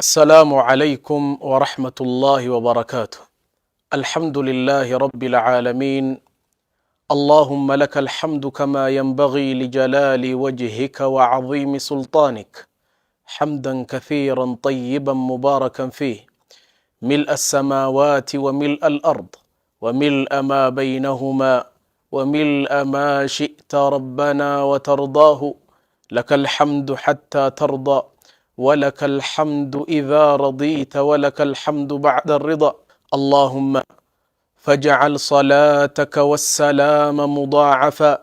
السلام عليكم ورحمة الله وبركاته. الحمد لله رب العالمين. اللهم لك الحمد كما ينبغي لجلال وجهك وعظيم سلطانك، حمدا كثيرا طيبا مباركا فيه، ملء السماوات وملء الأرض وملء ما بينهما وملء ما شئت ربنا وترضاه. لك الحمد حتى ترضى، ولك الحمد إذا رضيت، ولك الحمد بعد الرضا. اللهم فاجعل صلاتك والسلام مضاعفا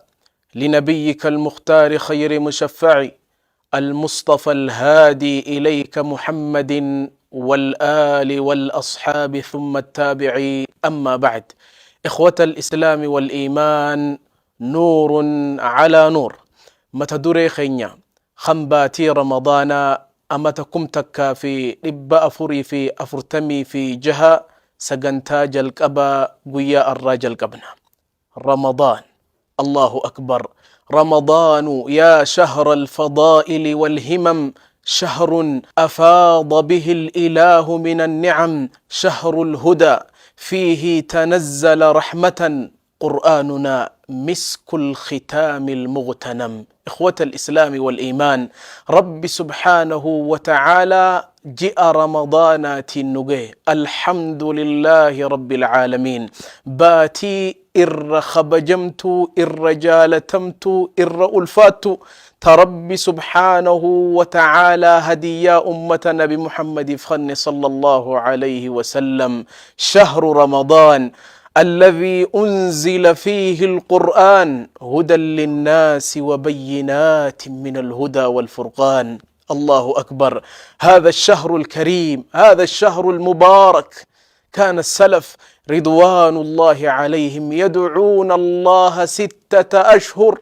لنبيك المختار خير مشفع المصطفى الهادي إليك محمد والآل والأصحاب ثم التابعين. أما بعد، إخوة الإسلام والإيمان، نور على نور. Mata duree keenya kan baatii Ramadaanaa amata 1446 sagantaa jalqabaa guyyaa arraa jalqabna. Ramadaan, Allahu Akbar. رمضان يا شهر الفضائل والهمم، شهر أفاض به الإله من النعم، شهر الهدى فيه تنزل رحمة، قرآننا مسك الختام المغتنم. إخوة الإسلام والإيمان، رب سبحانه وتعالى ji'a Ramadaanaatiin nu gahe. Alhamdulillaahi Rabbil Caalamiin. Baatii irra kabajamtuu, irra jaalatamtuu, irra ulfaattu, ta Rabbi subhaanahu wa ta'aalaa hadiyyaa ummata Nabi Muhammadiif kanne sallallahu alayhi wa sallam. Shahru Ramadaan الذي أنزل فيه القرآن هدى للناس وبينات من الهدى والفرقان. الله أكبر. هذا الشهر الكريم، هذا الشهر المبارك، كان السلف رضوان الله عليهم يدعون الله 6 أشهر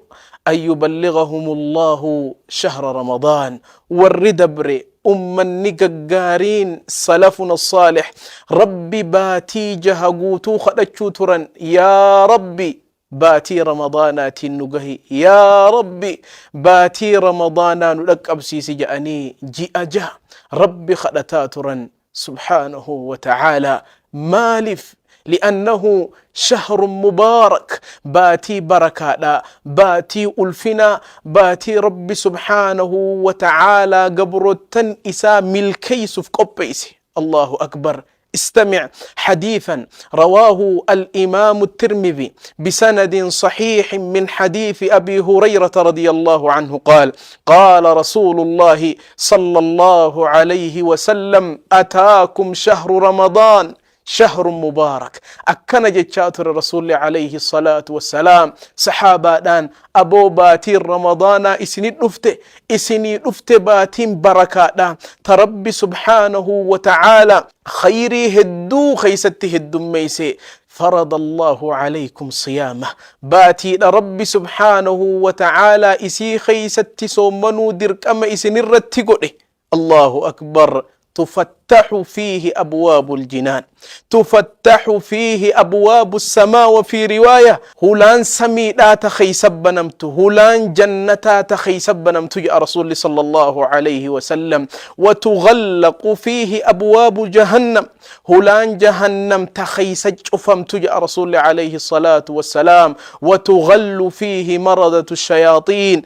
أن يبلغهم الله شهر رمضان. Warri dabre, ummanni gaggaariin, سلفنا الصالح، Rabbi baatii 6 guutuu kadhachuu turan: "Yaa Rabbi, baatii Ramadaanaatiin nu gahi, yaa Rabbi, baatii Ramadaanaa nu dhaqqabsiisi" jedhanii ji'a 6 Rabbi kadhataa turan سبحانه وتعالى. Maaliif? لأنه شهر مبارك، baatii barakaadha, baatii ulfinaa, baatii Rabbi سبحانه وتعالى gabrottan isaa milkeeysuuf qopheeyse. الله أكبر. استمع حديثا رواه الإمام الترمذي بسند صحيح من حديث أبي هريرة رضي الله عنه قال: قال رسول الله صلى الله عليه وسلم: أتاكم شهر رمضان شهر مبارك. Akkana jechaa ture Rasuulli عليه الصلاة والسلام saxaabaadhaan: "Aboo, baatiin Ramadaanaa isinii dhufte, isinii dhufte, baatiin barakaadha ta Rabbi سبحانه وتعالى khayrii hedduu keeysatti heddummeeyse. فرض الله عليكم صيامه." Baatiidha Rabbi سبحانه وتعالى isii keeysatti soommanuu dirqama isinirratti godhe. الله أكبر. تفتح فيه أبواب الجنان، تفتح فيه أبواب السماء، وفي رواية hulaan samiidhaa ta keeysa banamtu, hulaan jannataa ta keeysa banamtu يا رسول صلى الله عليه وسلم. وتغلق فيه أبواب جهنم، hulaan جهنم ta keeysa cufamtu يا رسول عليه الصلاة والسلام. وتغل فيه مردة الشياطين،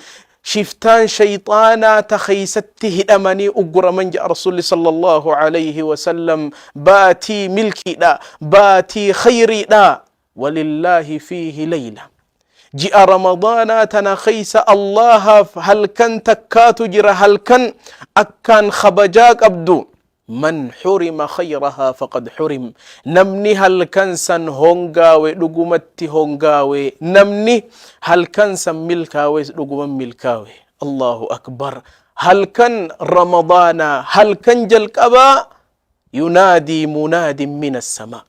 shiftaan shayxaanaa ta keeysatti hidhamanii ugguraman jedha Rasuli صلى الله عليه وسلم. Baatii milkiidha, baatii khayriidha. ولله فيه ليلة، ji'a Ramadaanaa tana keeysa Allahaaf halkan takkaatu jira, halkan akkaan kabajaa qabdu. من حرم خيرها فقد حرم. Namni halkan san hongaawe dhugumatti hongaawe, namni halkan san milkaawe dhuguman milkaawe. الله أكبر. Halkan Ramadaanaa, halkan jalqabaa، ينادي مناد من السماء،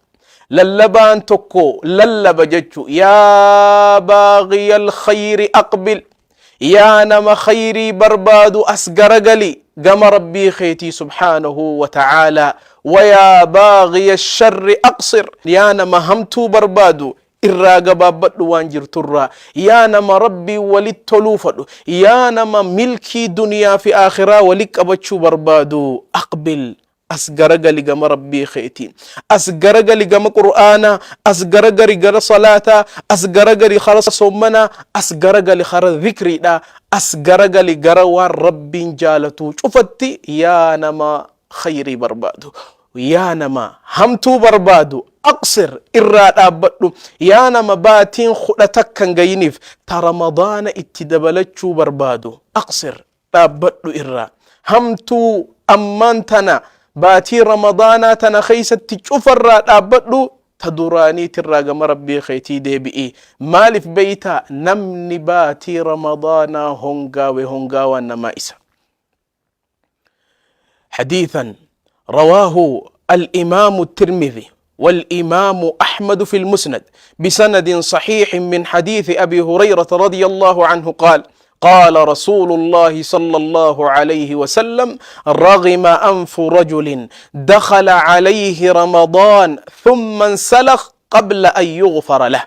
lallabaan tokko lallaba jechu: "يا باغي الخير أقبل." Yaa nama khayrii barbaadu, as garagali gama Rabbii keetii سبحانه وتعالى. ويا باغي الشر أقصر. Yaa nama hamtuu barbaadu, irraa gabaabbadhu waan jirturraa. Yaa nama Rabbii walit toluu fadhu, yaa nama milkii duniyaa fi aakhiraa walit qabachuu barbaadu، أقبل. As garagali gama Rabbii keetii. As garagali gama Qur'aanaa, as garagali gara salaataa, as garagali kara soommanaa, as garagali kara zikriidhaa, as garagali gara waan Rabbiin jaalatuu cufatti yaa nama khayrii barbaadu. Yaa nama hamtuu barbaadu aqsir irraa dhaabbadhu. Yaa nama baatiin 11 hin gayiniif ta Ramadaana itti dabalachuu barbaadu aqsir dhaabbadhu irraa. Hamtuu ammaan tana baatii Ramadaanaa tana keeysatti cufarraa dhaabbadhu ta duraaniitirraa gama Rabbii keetii deebi'i. Maalif beeytaa namni baatii Ramadaanaa hongaawe hongaawaan namaa isa. حديثا رواه الإمام الترمذي والإمام أحمد في المسند بسند صحيح من حديث أبي هريرة رضي الله عنه قال: قال رسول الله صلى الله عليه وسلم: رغم أنف رجل دخل عليه رمضان ثم انسلخ قبل أن يغفر له.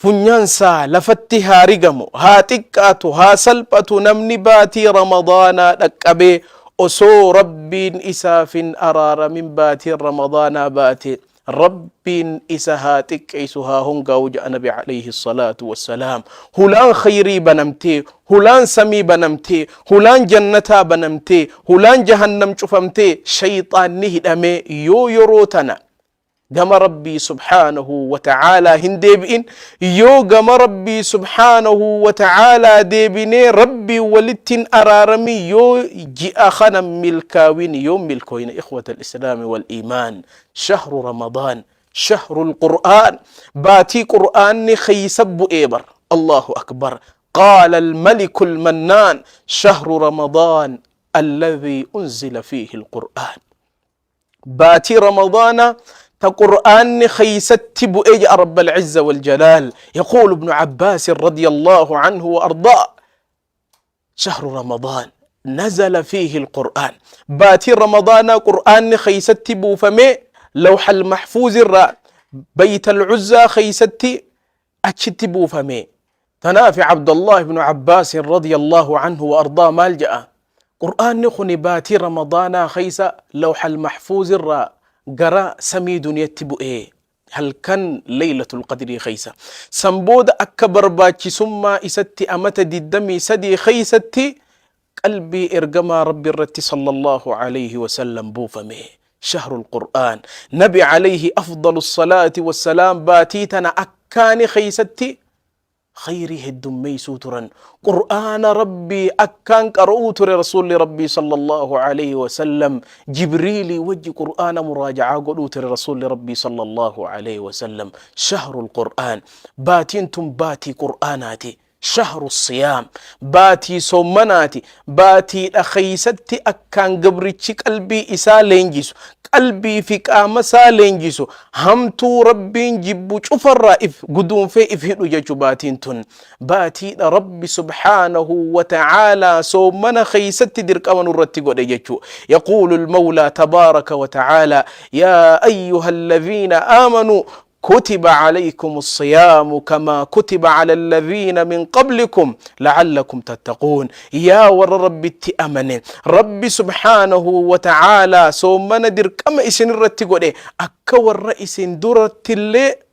Funyaan isaa lafatti haa rigamu, haa xiqqaatu, haa salphatu namni baatii Ramadaanaa dhaqqabee osoo Rabbiin isaaf hin araaramin baatiin Ramadaanaa baate Rabbiin isa haa xiqqeessu haa hongaa'u ja'a Nabi alayhi salaatu wassalaam. Hulaan khayrii banamtee, hulaan samii banamtee, hulaan jannataa banamtee, hulaan jahannam cufamtee, shayxaanni hidhamee yoo yeroo tana gama Rabbii subhaanahu wa ta'aalaa hin deebi'in, yoo gama Rabbii subhaanahu wa ta'aalaa deebinee Rabbii walitti hin araaramin, yoo ji'a kana milkaawin yoo milkooyna. Ikhwata al-islaami wal iimaan, shahru Ramadaan shahru al-Qur'aan, baatii Qur'aanni keeysa bu'ee bar. Allahu akbar. Qaala al-maliku al-mannaan shahru Ramadaan alladhii unzila fiihi al-Qur'aan, baatii Ramadaana ta Qur'aanni keeysatti bu'e ja'a Rabbal Izza wal Jalaal. Yaquulu Ibnu Abbaas radiyallahu anhu wa ardaa, shahru Ramadaan nazala fiihi alqur'aan, baatii Ramadaanaa Qur'aanni keeysatti buufame lawha almahfuuz irraa Bayt al-Uzzaa keeysatti achitti buufame. Tanaafi Abdallah ibnu Abbaas radiyallahu anhu wa ardaa maal ja'a? Qur'aanni kuni baatii Ramadaanaa keessa lawhal mahfuuz irraa gara samii duniyatti bu'e halkan Laylatul Qadrii keessa. San booda akka barbaachisummaa isatti amata 23 keessatti qalbii ergamaa Rabbi irratti sallallahu alayhi wa sallam buufame. Shahrul Qur'aan. Nabi alayhi afdalu salaati wassalaam baatii tana akkaani keessatti khayrii heddummeessuu turan. Qur'aana Rabbii akkaan qara'uu ture Rasuulli Rabbii sallallahu alayhi wa sallam. Jibriilii wajji Qur'aana muraaja'aa godhuu ture Rasuulli Rabbii sallallahu alayhi wa sallam. Shahrul Qur'aan. Baatiin tun baatii Qur'aanaati. Shahru siyaam, baatii soommanaati, baatiidha keeysatti akkaan gabrichi qalbii isaa leenjisu, qalbii fi qaama isaa leenjisu, hamtuu Rabbiin jibbu cufarraa if guduunfee if hidhu jechu. Baatiin tun baatiidha Rabbi subhaanahu wa ta'aalaa soommana keeysatti dirqama nurratti godhe jechu. Yaquulu al-mawlaa tabaaraka wa ta'aalaa: yaa ayyuha alladhiina aamanuu كتب عليكم الصيام كما كتب على الذين من قبلكم لعلكم تتقون. يا ور ربي أمن ربي سبحانه وتعالى سومنا دركما إسن الرتي قده أكا ور إسن درت اللي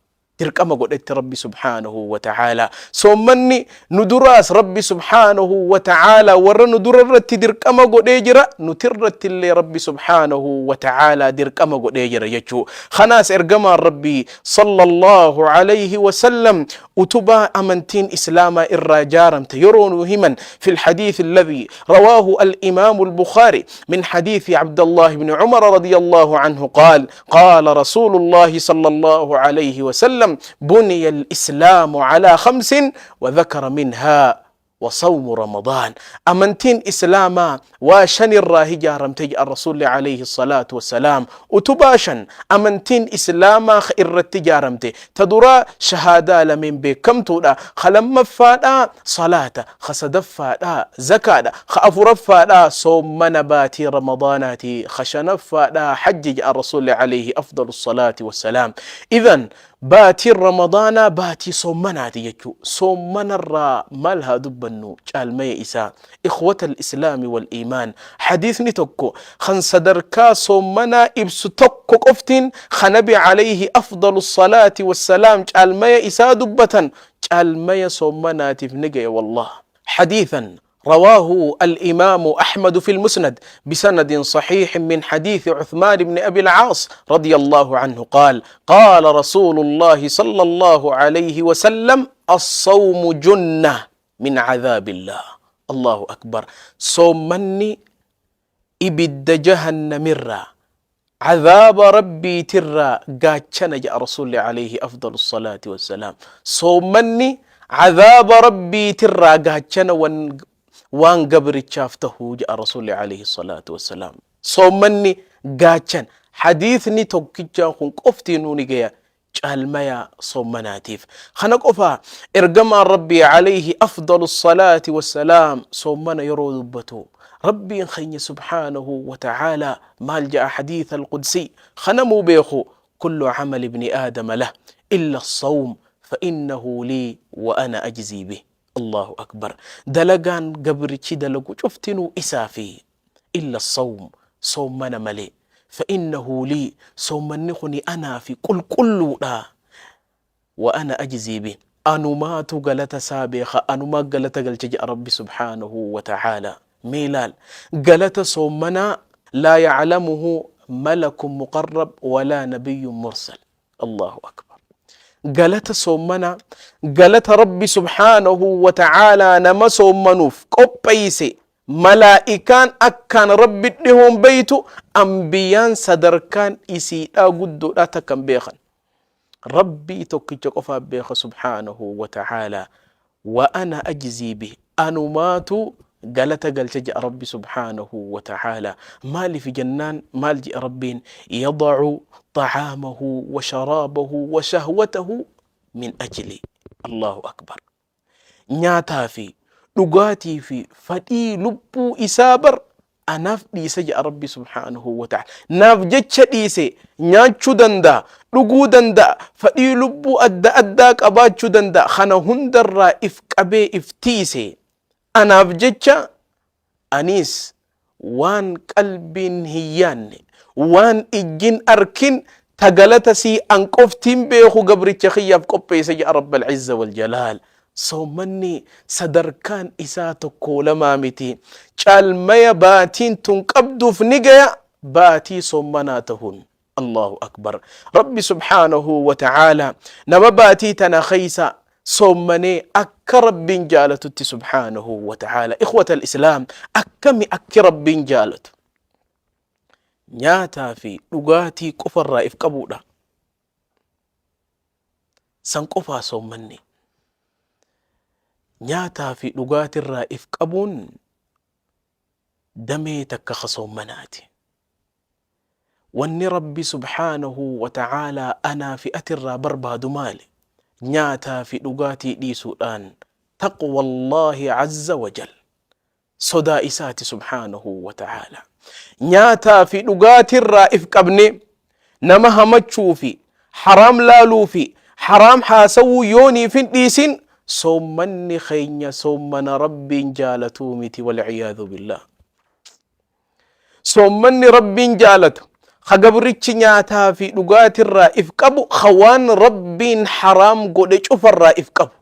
dirqama godhetti Rabbi subhaanahu wa ta'aalaa. Soommanni nu duraas Rabbi subhaanahu wa ta'aalaa warra nu dura irratti dirqama godhee jira, nuti irratti illee Rabbi subhaanahu wa ta'aalaa dirqama godhee jira jechuu. Kanaas ergamaan Rabbii sallallahu alayhi wa sallam utubaa amantiin Islaamaa irraa jaaramte yeroo nu himan, fi الحديث الذي رواه الإمام البخاري من حديث عبد الله بن عمر رضي الله عنه قال: قال رسول الله صلى الله عليه وسلم: بني الإسلام على خمس، وذكر منها وصوم رمضان. Amantiin Islaamaa waa shan irraa ijaaramte jedha Rasuulli alayhi salaatu wassalaam. Utubaa shan amantiin Islaamaa irratti ijaaramte. Ta duraa shahaadaa lameen beekamtuudha. Ka lammaffaadha salaata. Ka sadaffaadha zakaadha. Ka afuraffaadha soommana baatii Ramadaanaati. Ka shanaffaadha hajji jedha Rasuulli alayhi afdalu salaati wassalaam. Idhan Baatiin Ramadaanaa baatii soommanaati jechuu. Soommanarraa maal haa dubbannu caalmaya isaa. Ikhwatal Islaami wal Iimaan. Hadiisni tokko kan sadarkaa soommanaa ibsu tokko qoftiin ka Nabi alayhi afdalu salaati wassalaam caalmaya isaa dubbatan caalmaya soommanaatiif ni gaya wallaah. Hadiisan رواه الإمام أحمد في المسند بسند صحيح من حديث عثمان بن أبي العاص رضي الله عنه قال: قال رسول الله صلى الله عليه وسلم: الصوم جنة من عذاب الله. الله أكبر. صومني إبد جهنم الرّا عذاب ربي ترى قاتشنا جاء رسول عليه أفضل الصلاة والسلام. صومني عذاب ربي ترى قاتشنا waan gabrichaaf tahu ja'a Rasuulli alayhi salaatu wassalaam. Soommanni gaachan hadiisni tokkichaan kun qoftiinuu ni gaya caalmaya soommanaatiif. Kana qofa ergamaan Rabbii alayhi afdalu salaati wassalaam soommana yeroo dubbatu Rabbiin keenya subhaanahu wa ta'aalaa maal ja'a hadiisa al-qudsi kanamuu beeku kullu amali ibni aadama lah illa as-sawm fa innahu lii wa ana ajzii bih. Allahu Akbar dalagaan gabrichi dalagu cuftinuu isaafi illa sawm soommana malee fa innahu lii soommanni kuni anaafi qulqulluudha wa ana ajzii bih anumaatu galata isaa beeka anumaa galata galcha jedha rabbi subhaanahu wa ta'aala mee laal galata soommanaa laa ya'lamuhu malakun muqarrab walaa nabiyyun mursal Allahu Akbar. Galata soommanaa, galata Rabbi subhaanahu wa ta'aalaa nama soommanuuf qopheeyse malaa'ikaan akkaan Rabbi dhihoon beeytu ambiyaan sadarkaan isiidhaa guddoodhaa takka hin beekan. Rabbii tokkicha qofaa beeka subhaanahu wa ta'aalaa. Wa ana ajzii bih anumaatu galata galcha je'a Rabbi subhaanahu wa ta'aala. Maaliif jennaan maal je'e Rabbiin yada'u xa'aamahu wa sharaabahu wa shahwatahu min ajli. Allahu akbar. Nyaataa fi dhugaatii fi fadhii lubbuu isaa bar anaaf dhiise jedha Rabbi subhaanahu wa ta'ala. Naaf jecha dhiise nyaachuu danda'a, dhuguu danda'a, fadhii lubbuu adda addaa qabaachuu danda'a. Kana hundarraa if qabee if tiise. Anaaf jecha anis waan qalbiin hin yaanne, waan ijjin arkin ta galata sii an qoftiin beeku gabricha kiyyaaf qopheesse jedha Rabbal Izza wal Jalaal. Soommanni sadarkaan isaa tokkoo lamaa miti. Caalmaya baatiin tun qabduuf ni gaya baatii soommanaa tahuun. Allahu Akbar. Rabbi subhaanahu wa ta'aala nama baatii tana keessa soommanee akka Rabbiin jaalatutti subhaanahu wa ta'aala. Ikhwata al-Islaam akkami akki Rabbiin jaalatu? Nyaataa fi dhugaatii qofarraa if qabuudha. San qofaa soommanni. Nyaataa fi dhugaatirraa if qabuun damee takka ka soommanaati. Wanni Rabbi subhaanahu wa ta'aalaa anaa fi atirraa barbaadu maali? Nyaataa fi dhugaatii dhiisuudhaan taqwallaahi azza wa jal. Sodaa isaati subhaanahu wa ta'aalaa. Nyaataa fi dhugaatirraa if qabnee nama hamachuu fi haraam laaluu fi haraam haasawuu yooniif hin dhiisin soommanni keenya soommana Rabbiin jaalatuu miti wal'iyaadhu billaah. Soommanni Rabbiin jaalatu ka gabrichi nyaataa fi dhugaatirraa if qabu ka waan Rabbiin haraam godhe cufarraa if qabu.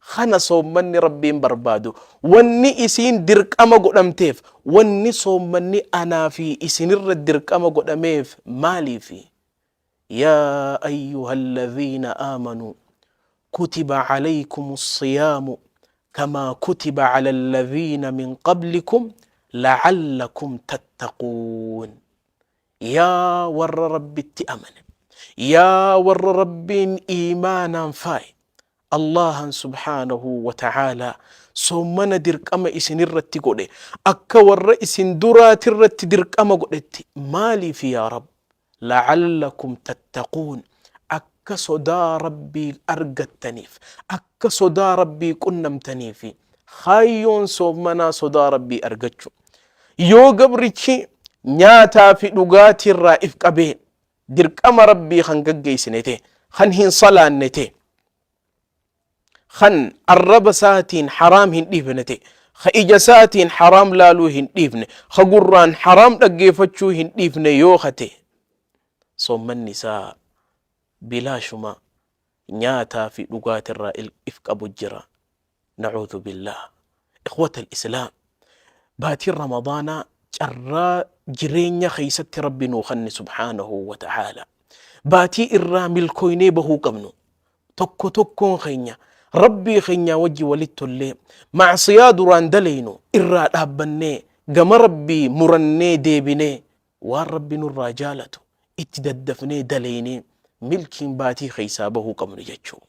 Kana soommanni Rabbiin barbaadu. Wanni isiin dirqama godhamteef, wanni soommanni anaa fi isinirra dirqama godhameef maaliifi? Yaa ayyuhalladhiina aamanuu kutiba alaykumus siyaamu kamaa kutiba alalladhiina min qablikum la'allakum tattaquun. Yaa warra Rabbitti amane, yaa warra Rabbiin iimaanaan faaye, Allaahan subhaanahu wa ta'aalaa soommana dirqama isinirratti godhe akka warra isin duraatirratti dirqama godhetti maaliif yaa Rabb? La'allakum tattaquun akka sodaa Rabbii argattaniif akka sodaa Rabbii qunnamtaniifi. Kaayyoon soommanaa sodaa Rabbii argachu. Yoo gabrichi nyaataa fi dhugaatiirraa if qabee dirqama Rabbii kan gaggeessine ta'e, Kan hin salaanne ta'e, kan arraba isaatiin haraam hin dhiifne ta'e, ka ija isaatiin haraam laaluu hin dhiifne, ka gurraan haraam dhaggeeffachuu hin dhiifne yoo ka ta'e, soommanni isaa bilaashuma nyaataa fi dhugaatirraa if qabu jira. Na'uudhu billaah. Ikhwata al-Islaam, baatiin Ramadaanaa carraa jireenya keessatti Rabbi nuu kanne subhaanahu wa ta'aala. Baatii irraa milkooynee bahuu qabnu. Tokko tokkoon keenya Rabbii keenyaa wajji walitti tollee ma'siyaa duraan daleynu irraa dhaabbannee gama Rabbii murannee deebinee waan Rabbi nurraa jaalatu itti daddafnee daleynee milkiin baatii keessaa bahuu qabnu jechuu.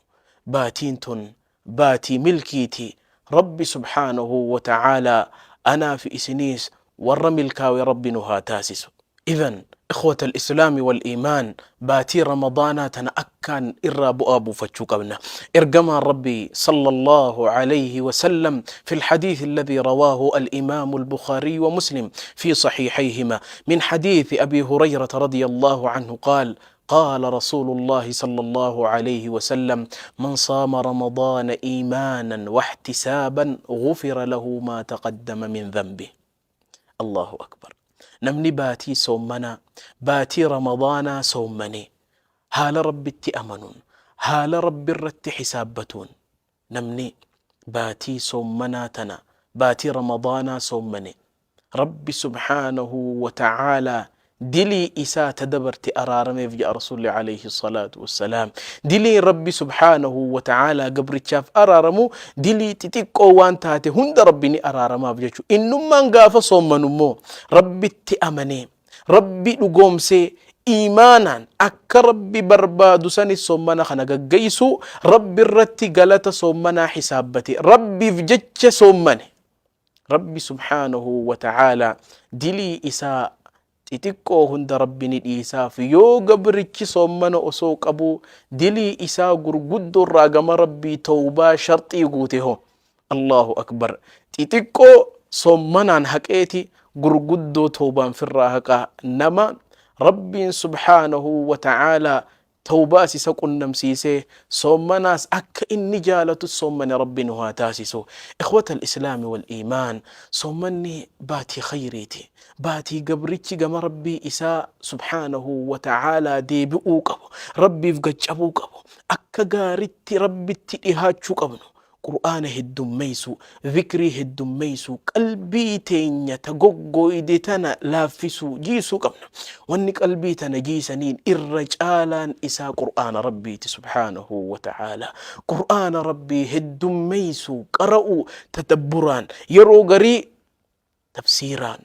Baatiin tun baatii milkiiti. Rabbi subhaanahu wa ta'aalaa anaa fi isiniis warra milkaawe Rabbi nu haa taasisu. Idhan ikhwata al-islaami wal-iimaan, baatii Ramadaanaa tana akkaan irraa bu'aa buufachuu qabna. Ergamaan Rabbii sallallahu alayhi wa sallam fi al-hadiith alladhi rawaahu al-imaamu al-Bukhaariy wa Muslim fi sahiihayhima min hadiithi Abii Hurayrata radiyallahu anhu qaal: قال رسول الله صلى الله عليه وسلم: من صام رمضان إيمانا واحتسابا غفر له ما تقدم من ذنبه. Allahu Akbar. Namni baatii soommanaa, baatii Ramadaanaa soommanee, haala Rabbitti amanuun, haala Rabbi irratti hisaabbatuun, namni baatii soommanaa tana, baatii Ramadaanaa soommane, Rabbi subhaanahu wa ta'aalaa dilii isaa ta dabarte araarameef jedha Rasuulli alayhi salaatu wassalaam. Diliin Rabbi subhaanahu wa ta'aalaa gabrichaaf araaramu dilii xixiqqoo waan taate hunda Rabbi ni araaramaaf jechuudha. Innummaan gaafa soommanu immoo Rabbitti amanee, Rabbi dhugoomsee, iimaanaan akka Rabbi barbaadu sanis soommana kana gaggeessuu, Rabbi irratti galata soommanaa hisaabbate, Rabbiif jecha soommane. Rabbi subhaanahu wa ta'aalaa dilii isaa xixiqqoo hunda Rabbi ni dhiisaaf yoo gabrichi soommana osoo qabuu dilii isaa gurguddoo irraa gama Rabbii tawbaa sharxii guute hoo. Allahu akbar. Xixiqqoo soommanaan haqeeti gurguddoo tawbaan firraa haqaa. Nama Rabbiin subhaanahu wa ta'aalaa tawbaas isa qunnamsiisee soommanaas akka inni jaalatu soommane Rabbi nu haa taasisu. Ikhwata al-islaami wal iimaan, soommanni baatii khayriiti. Baatii gabrichi gama Rabbii isaa subhaanahu wa ta'aalaa deebi'uu qabu. Rabbiif gaccabuu qabu. Akka gaaritti Rabbitti dhihaachuu qabnu. Qur'aana heddummeessuu, zikrii heddummeessuu, qalbii teenya ta goggooyde tana laaffisuu, jiisuu qabna. Wanni qalbii tana jiisaniin irra caalaan isaa Qur'aana Rabbiiti subhaanahu wa ta'aalaa. Qur'aana Rabbii heddummeessuu, qara'uu, tadabburaan, yeroo garii tafsiiraan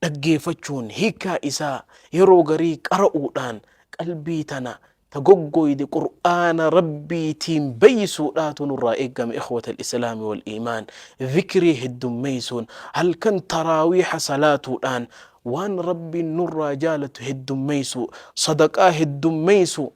dhaggeeffachuun hiikaa isaa yeroo garii qara'uudhaan qalbii tana ta goggooyde Qur'aana Rabbiitiin beeysuudhaatu nurraa eeggama. Ikhwata al-islaami wal iimaan, zikrii heddummeeysuun, halkan taraawiiha salaatuudhaan, waan Rabbiin nurraa jaalatu heddummeeysuu, sadaqaa heddummeeysuu,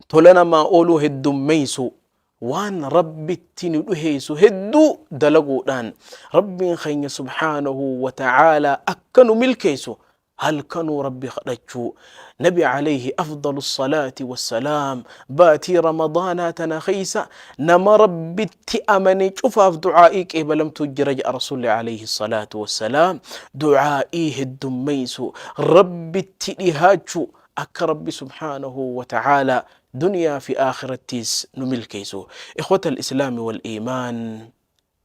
tola namaa ooluu heddummeessuu, waan Rabbitti nu dhiheessu hedduu dalaguudhaan Rabbiin keenya subhaanahu wa ta'aalaa akka nu milkeessu halkanuu Rabbi kadhachuu. Nabi alayhi afdalu salaati wassalaam baatii Ramadaanaa tana keessa nama Rabbitti amane cufaaf du'aa'ii qeebalamtuu jira jedha Rasuulli alayhi salaatu wassalaam. Du'aa'ii heddummeessu, Rabbitti dhihaachuu, akka Rabbi subhaanahu wa ta'aalaa duniyaa fi aakhirattiis nu milkeessu. Ikhwata al-islaami wal iimaan,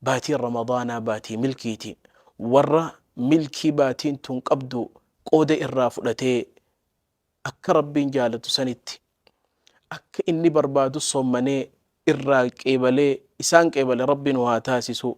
baatiin Ramadaanaa baatii milkiiti. Warra milkii baatiin tun qabdu qooda irraa fudhatee akka Rabbiin jaalatu sanitti akka inni barbaadu soommanee irraa qeebalee isaan qeebale Rabbi nu haa taasisu.